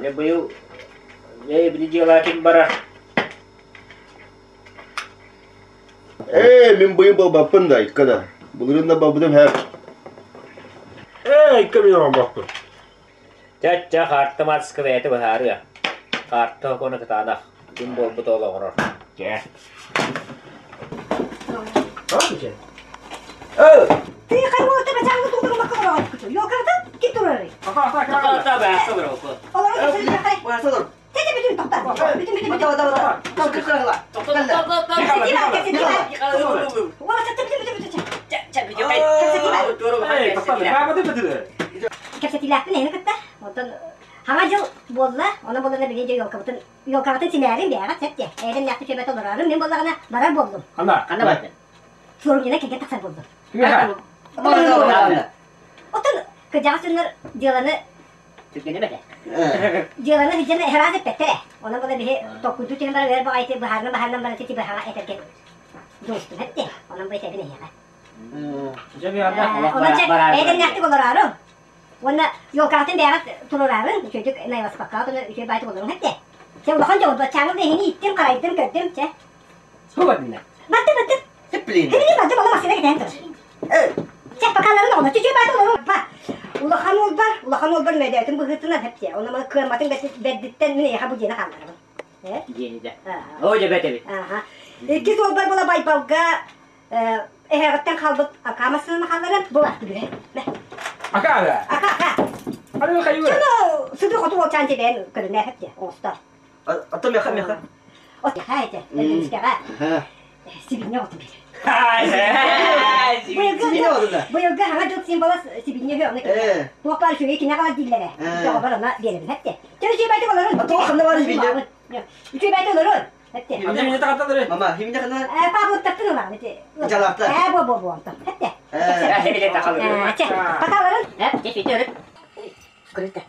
Дьэ быйыл дьэ били дьыалаа ким барар? Ээ, мин быйыл буолбаппын да, икка да. Былырыын да барбытым һэр. Ээ, икка мин оҥорбоппун. Чэ-чэ, хаарта маска бэйэтэ быһаарыа. Хаарта окуона кытаанах. Ким буолбут ол оҥорор. Чэ. Ты хайуота бачаҥҥы туутуруmakka олороҕут Ёлкарытын ким турарый? Олору кэпсэтиэххэ. Тete бүтүн тоқтар. Бүтүн бүтүн бүтүн. Кэпсэтии кэпсэтии Уола бүтүн бүтүн бүтүн. Кэпсэтиилээхпин эһини кытта. Онтон хаҥа дьыл буолла, онон буоллана билин дьэ ёлкабытын ёлкабытын симээрин бэйэҕит сөп диэ. Эйэдэмнээхтик сүөбэт олорорум, мин буоллаҕына барар буоллум. Ханна? Ханна бардын? Суорумньунан кэргэн тахсар буоллум. Оттон кырдьаҕас дьоннор дьыаланы Түргэним этэ. Дьыаланы сылдьан ыраас эппэттэр ээ. Онон була биһи толкуйдуу түһэн баран өр баҕайы быһаарынан быһаарынан баран ити быһаҕа этэргэ дьулустум эттэ. Онон бу этэбин эһиэхэ. Онон чэ бэйэтиннээхтик олороору. Уонна елкаҕытын бэйэҕит туруораарын, үчүгэйдик найыласпакка отону үчүгэй баайтык олоруҥ эттэ. Чэ улахан дьол баччааҥҥы бэһини ииттим, харайдым, көрдүм, чэ. Су бардынна. Бардым, бардым. Сыплин. Кимини бардым, ону массыына кэтээн турар. Чэ, покаларын оҕолор, чүчү бааты олорун. Ба, улахан уолбар, улахан уолбар мөдөөтүн быһыытынан хэпсиэ. Онно маны кыамматын бэрдиттэн мин эйиэхэ бу дьиэни хаалларабын. Э? Дьиэни да. Оо, дьэ бэт эбит. Аха. Иккис уолбар була Байбалга эһэҕиттэн хаалбыт ака массыынаны хаалларан бу баар түбүһэ. Ака да. Ака, ака. Аны хайыы. Чуну сыды хоту уолчаан тебен көрүнэ хэпте оҥостор. Ото меха меха. От яха этэ. Өлүнскэҕэ. Сибинньэ оту бир. Быйылгы хаҥа дьыл символа сибинньэ үһү, ону туох баар үчүгэй кинэ хаалар дииллэрэ. Тоҕобор она биэрэбин этте. Чэ үчүгэй олорун. Туох ханна бар сибинньэ? Үчүгэй олорун. Этте. Химне тахаттан Мама, химне ханна? Э, Павловтартын ылаҕын ити. Жалаахта. Э, бу бу бу онтон. Этте. Чэ, покаларын. Э, чэ, сүтэ өрүт. Көрүтэ.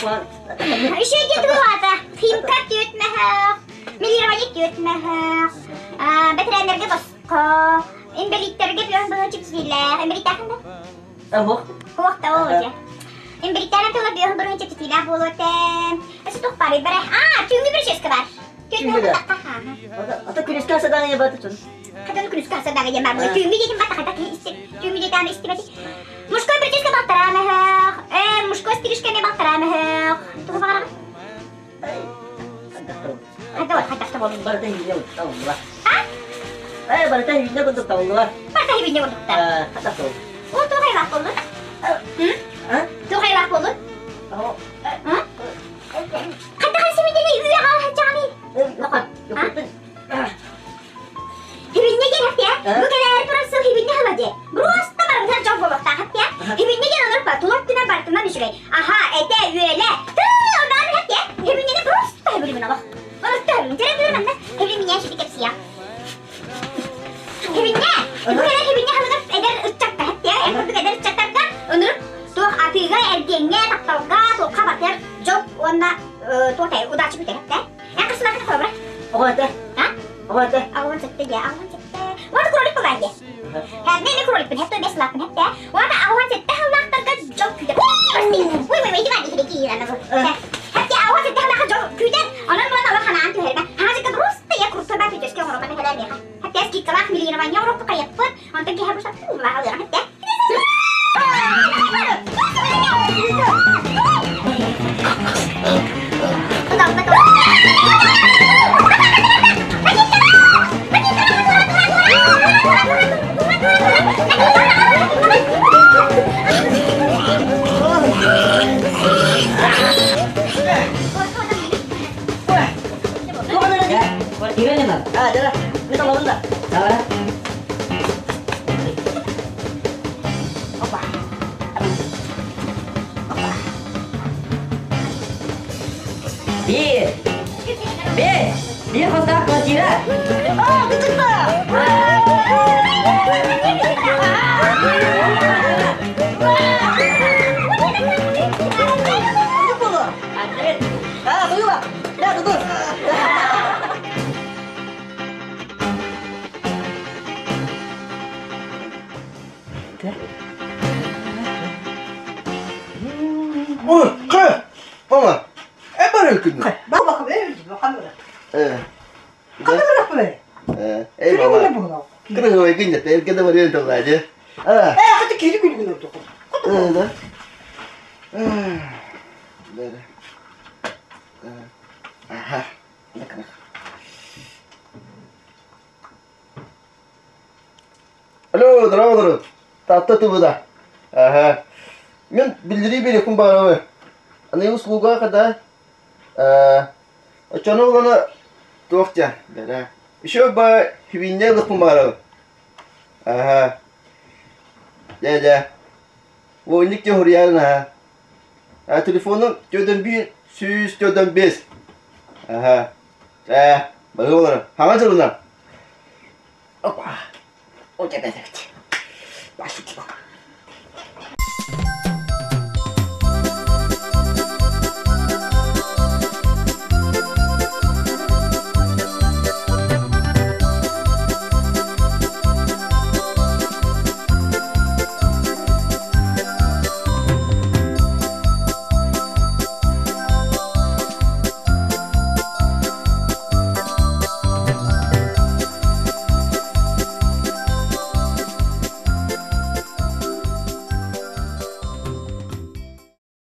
Үчүгэй туһата. Химка түөтмэһэх, миллирование түөтмэһэх, бэтэрээннэргэ босхо, инбэлииттэргэ түөх быһыы чэпчэтиилээх. Инбэлииттээххин да? Оһох. Суох да ол дьэ. Инбэлииттэрин тыла бүөх быһыы чэпчэтиилээх буолуо этэ. Өссө туох баарый бары? Аа, түүҥҥү прическа бар. Түүҥҥү да? Ата күнүскэ садаҥа баты чун. Хатан күнүскэ садаҥа диэн бар. Түүҥҥү диэтим бата хата түүҥҥү диэтааны истибэти. Мужской прическа балтараа мөһөөх. Мужской стрижка эмиэ балтараа мөһөөх. Тугу баҕараҕын? Хайда хайдахта буоллун? Барыта хибинне курдук А? Э, барыта хибинне курдук табыллыбар. Барыта хибинне курдуктар. Хатах буоллун. Ол туох айылаах буоллун? А? Туох айылаах буоллун? Хайдах сибиннени үйэҕэ сылдьаҕыный? Хибинне диэн хаттыа, бу кэлээри турар сыл хибинне хыла диэ. Просто барытыгар дьол буолуохтаах хаттыа. Хибинне диэн онор тула өттүнэн барытынан үчүгэй. Аха, этэ, үөлэ, тыы, оннооҕор хаттыа. Хибиннени просто хибилимин олох. Просто хибилин. Дьэрэ тыыр манна хибилин меня шити кэпсиэ. Хибинне, бу кэлэр хибинне хылыгар эдэр ыччакка хаттыа, эн курдук эдэр ыччаттарга ынырык туох атыыга, эргиэҥҥэ, тапталга, туохха батар дьол уонна туох удача күтэр хаттыа. Эн хасылаахына холобура? Оҕо этэ. А? Оҕо этэ. Аҕабын сэттэ дьэ, аҕабын сэттэ. Уонна кролик буолаан дьэ. Һэ, мен кроликпын, хэттэ бэс лааппын, хэттэ. Уонна аҕабын сэттэ хыллаахтарга дьол күүтэр. Ой, ой, ой, ити баар дии ана бу. Хэттэ аҕабын сэттэ хыллаахха дьол күүтэр. Онон булан олох ханаан түһэрбэ. Хаажыкка просто я крутой баар прическа оҥороммат хэлээ миэхэ. Хэттэ скидкалаах миллирование оҥоруохпут хайыппыт. Онтон киһи бу саттуулаах алыаҕа хэттэ. А, да, мы там лаванда. Давай. Опа. Биир, биэс, биир хостоох квартира. А, ты А, было! Да, тут! Ой, ха! Мама, э бар күнү. Баба Э. Э, эй мама. Кырыгы күн дэ, эрге да барыан толла же. А. Э, да. Э. Да. Аха. Алло, здорово, Таатта тыбыда. Аха. Мен биллэрии биэриэхпин баҕарабын. Аны услуга когда оччону булана туох диэн бэрэ. Еще ба хибинне ылыхпын баҕарабын. Аха. Дьэ дьэ. Войник те хуруйарын аха. А телефону төдөн биир сүүс төдөн бес. Аха. Ээ, бары олорор. Хаҥа дьылынан. Опа. О, тебя зовут.